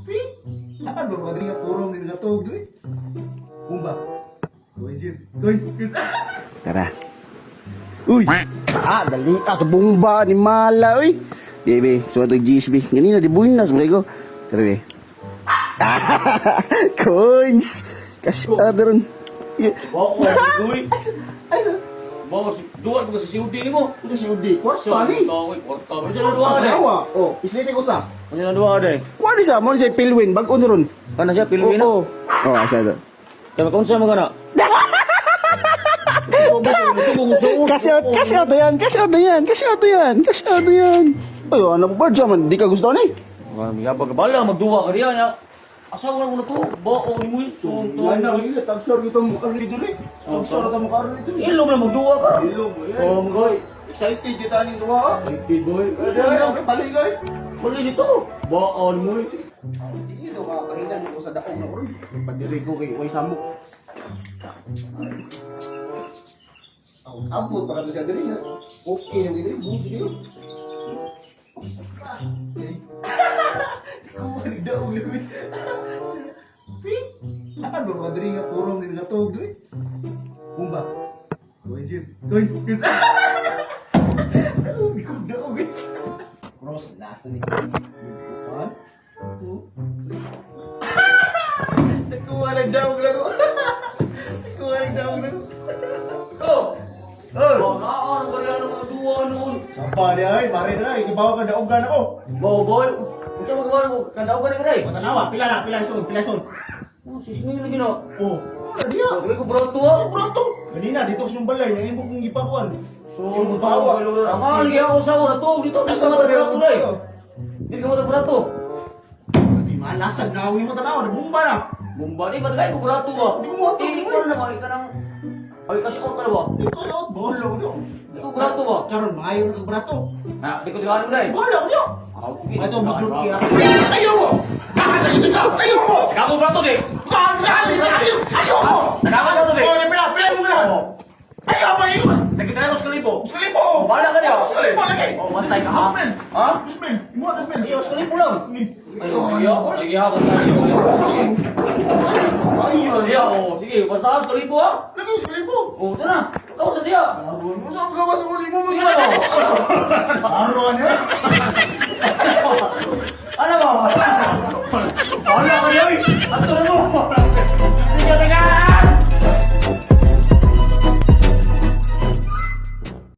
Ano ba nga purong ni ngatog diri? Bumba. Goy, Goy. Tara. Uy! Ah, dali ka sa bumba ni Mala, uy. Bebe, suwa to GSB. Ganina, di buinas, mo ko. Tara, be. Ah, coins! Cash out ron. Bao, uy. Ay, Bao, duwa ko sa COD nimo. ito si Udi. Kwarta ni. Uy, kwarta. Ano na duwa ka Tanawa. Oh, islite ko sa. Ano na duwa ka Kuha ni sa, mo ni siya pilwin. Bago ni ron. Kana siya, Pilipina. Oo. Oh, asa ito. Kaya kung saan mo ka na? Cash out na yan, cash out na yan, cash out na yan, cash out na yan. Ay, ano ba, man, di ka gusto ni? Yabag bala, magduwa ka riyan. Asa mo na to? Bao ni mo. So, Wala na gila tagsor gito mo karon diri. Tagsor ta mo karon diri. Ilom na magduwa ka. Ilog. Oh, Goy. Excited kita ni duwa. Excited boy. Ay, balik goy. Bali dito. Bao ni mo. Hindi to kakahilan ko sa daong na ron. Padiri ko kay way samok. Aw, abot pa ka siya diri. Okay na diri, buti diri. Kuha ni daog lami. Ano ba diri nga purong ni ngatog diri? Bumba. Goy, Goy. Daog, daog. Cross last na ni. 1, 2, 3. Nakuha ng daog lang ko. Nakuha ng daog lang ko. Go. Oh! Bao na ano ka riyan mga duwa noon. Sapa niya ay, mare na ay, ibawa ka daog ka na ko. Bao boy. Unsa magbawa ko? Kandaw ka ni Ray. Matanawa, pila na, pila son, pila son. Oh, sismi lagi na. Oh, wala diya. Sabi ko brato ah. Brato. Ganina dito sa yung balay, nang imo kong gipakuan. So, bawa. Ang lagi ako sa na to dito. Di ka matabrato ray. Di ka matabrato. Di malasag na mo tanawa, nabumba na. Bumba ni ba't ko brato ba? Di ko mo ato. Hindi ko na makita ng ay kasi ko ka ba? Ito out, bolo ko. Di ko brato ba? Karon maayo na kag brato. Na, di ko diwan ray. Bolo ko niyo. Ah, sige. Ito mas group kaya. Ayaw mo. Ayaw mo. Kamu brato di. Ayaw mo. Nakawa brato di. Oh, pila, pila mo na. Ayaw mo, ayaw mo. Nagkita ko sa libo. Sa libo. Bahala ka niya. Sa libo lagi. Oh, bantay ka ha. Usman. Ha? Usman, imo Usman. Iyo, sa libo lang. Ayaw. Iyo, lagi ha basta. Ayaw. Iyo, oh, sige, basta sa libo ha. Lagi sa libo. Oh, tara. Ikaw sa diya. Aron mo sa gawas mo limo mo. Iyo. Aron eh.